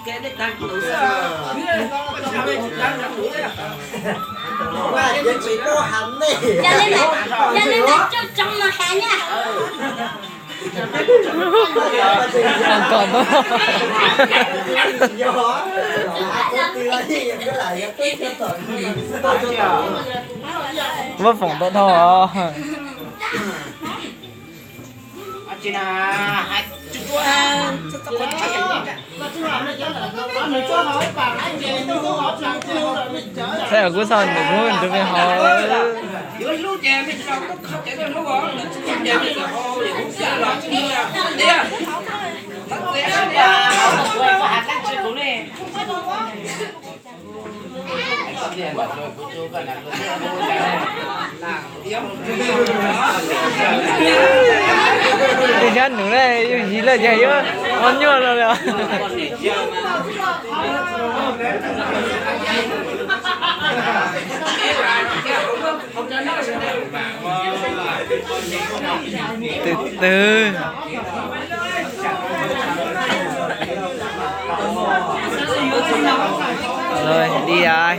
Yog li ntawd, yog li ntawd coj tsoom mus hais na. Kom ntau. Muab foom tau dhau os. Thaij os, kuv txhob nws hnub nrug mej hov. Tej zab nus na, yus yig lawm ces yuav ua nyuaj los li. Tus twg? Rồi, đi rồi.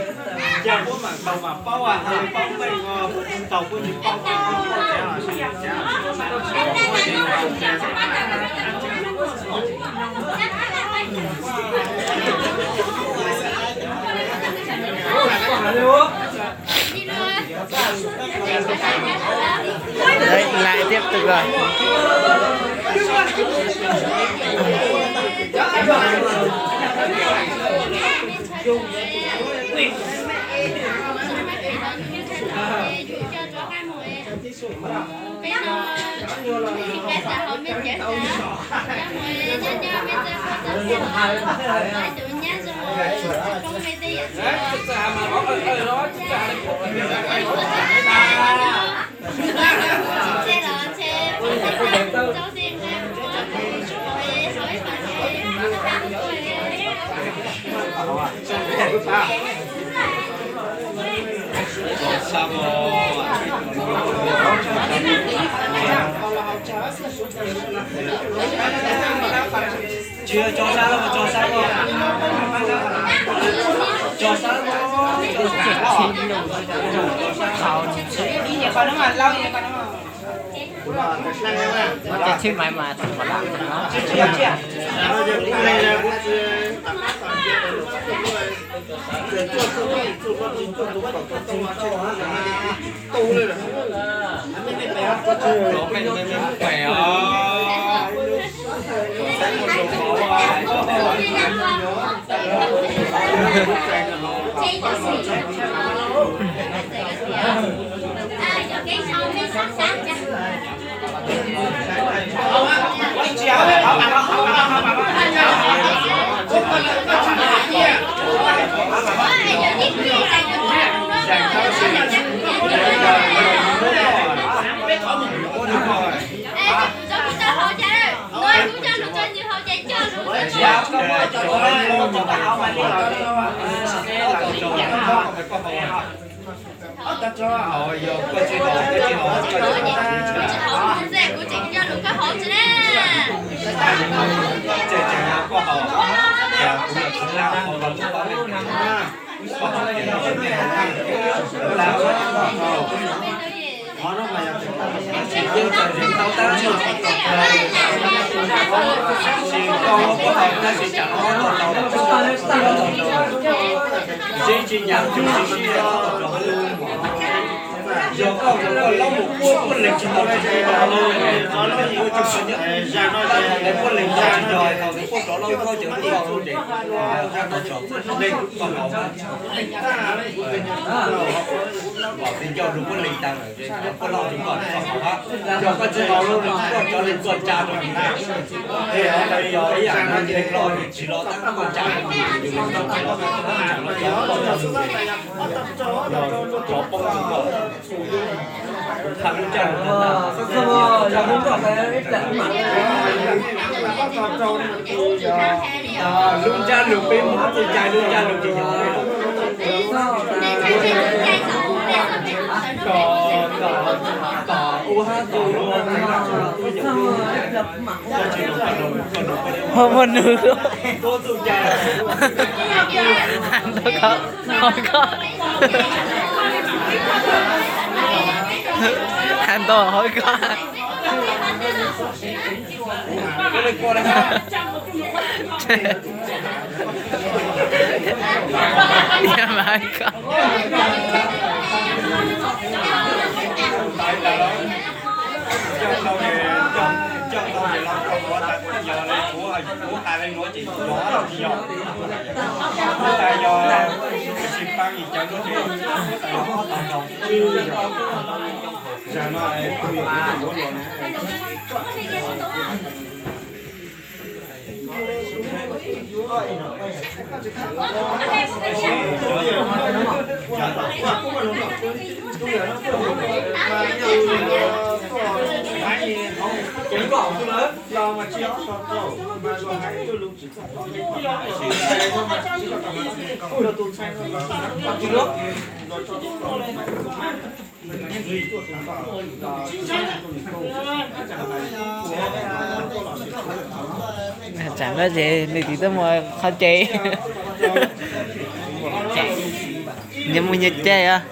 Đấy, lại tiếp tục rồi. Lub ntsab lus peb Hmoob txhua cai lub ntsab lus ces yog tom, tom, tom ua Ho muaj nws. Has ntaus ko, hauv ko. Has ntaus hauv ko. Yog mas ko. Tsam no ces nws tsis tuaj mus qhov ces nyias mus nyias caij os.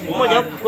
Muaj cov